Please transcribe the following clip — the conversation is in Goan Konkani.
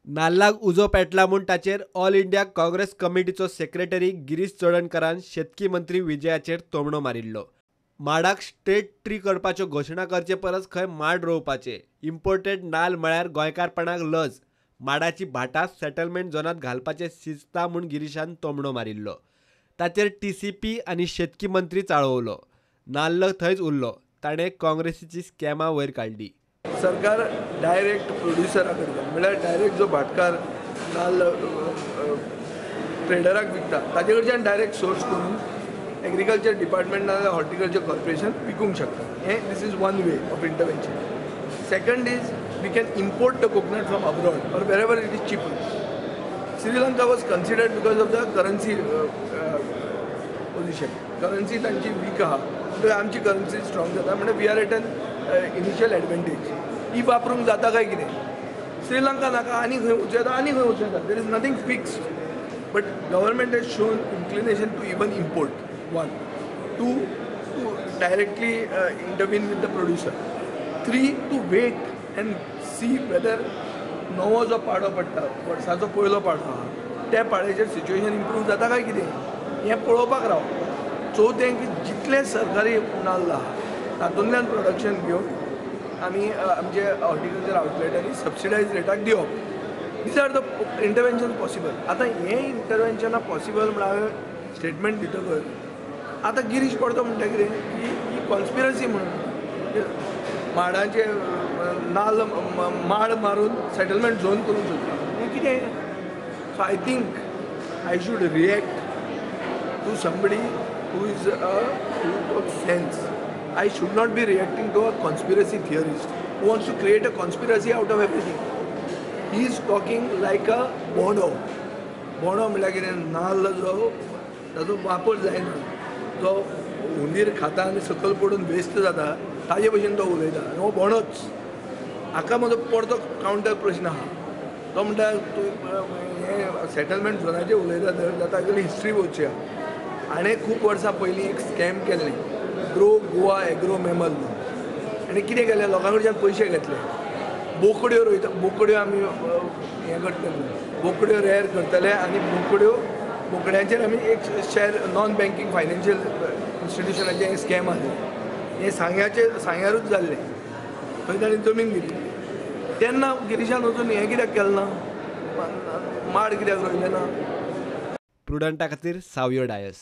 नाल्लाक उजो पेटला म्हूण ताचेर ऑल इंडिया काँग्रेस कमिटीचो सेक्रेटरी गिरीश चोडणकारान शेतकी मंत्री विजयाचेर तोमणो मारिल्लो. माडाक स्टेट ट्री करपाच्यो घोशणा करचे परस खंय माड रोवपाचे. इम्पोर्टेड नाल्ल म्हळ्यार गोंयकारपणाक लज. माडाची भाटां सेटलमेंट झोनांत घालपाचें शिजता म्हूण गिरीशान तोमणो मारिल्लो. ताचेर TCP आनी शेतकी मंत्री चाळवलो. नाल्ल थंयच उरलो. ताणें काँग्रेसीची स्कॅमां वयर काडली. सरकार डायरेक्ट प्रोड्युसरा कडल्यान म्हळ्यार डायरेक्ट जो भाटकार नाल्ल ट्रेडराक विकता ताजे कडच्यान डायरेक्ट सोर्स करून एग्रीकल्चर डिपार्टमेंट नाजाल्यार हॉर्टिकल्चर कॉर्पोरेशन विकूंक शकता. हें this is one way of intervention. Second is we can import the coconut from abroad or wherever it is cheaper. Sri Lanka was considered because of the currency position. Currency तांची वीक आहा, तर आमची करन्सी स्ट्रॉंग जाता, म्हणजे we are at an initial advantage. ही वापरूंक जाता काय कितें? श्रीलंका नाका, आनी खंय वचूं येता, आनी खंय वचूं येता. There is nothing fixed, but government has shown inclination to even import. 1, 2, to directly intervene with the producer. 3, to wait and see whether नवो जो पाडो पडटा, वर्साचो पयलो पाडो आहा, त्या पाड्याचेर सिच्युएशन इम्प्रूव जाता काय कितें हें पळोवपाक राव. चवथें की जितले सरकारी नाल्ल आहा तातूंतल्यान प्रोडक्शन घेवन आमी आमचे हॉर्टिकल्चर आउटलेटांनी सबसिडायज रेटाक दिवप. These are the intervention possible. आतां हें इंटरवेन्शनां पॉसिबल म्हण हांवें स्टेटमेंट दितकच आतां गिरीश पडतो म्हणटा कितें की ही कॉन्स्पिरसी म्हणून माडांचे नाल्ल माड मारून सेटलमेंट झोन करूंक सोदता. हें कितें? So I think I should react to somebody who is a who talks sense. I should not be reacting to a conspiracy theorist who wants to create a conspiracy out of everything. He is talking like a Bodo. Bodo म्हळ्यार कितें? नाल्ल जो ताचो वापर जायना, जो हुंदीर खाता आनी सकयल पडून वेस्ट जाता ताजे भशेन तो उलयता. आनी हो बोंडोच. हाका म्हजो परतो कावंटर प्रश्न आहा. तो म्हणटा तूं हें सेटलमेंट झोनाचेर उलयता तर जाता जाल्यार हिस्ट्री वचया. हाणें खूब वर्सां पयलीं एक स्कॅम केल्लें, ग्रो गोवा एग्रो मेमल म्हणून. आनी कितें केलें, लोकां कडच्यान पयशे घेतले. बोकड्यो रोयता, बोकड्यो आमी हें करतले, बोकड्यो रेर करतले आनी बोकड्यांचेर आमी एक शेअर नॉन बँकींग फायनान्शियल इन्स्टिट्युशनाचें हें स्कॅम आसलें. हें सांग्यारूच जाल्लें. थंय ताणें जमीन दिली. तेन्ना गिरीशान वचून हें कित्याक केलें ना, माड कित्याक रोयलें ना? प्रुडंटा खातीर सावयो डायस.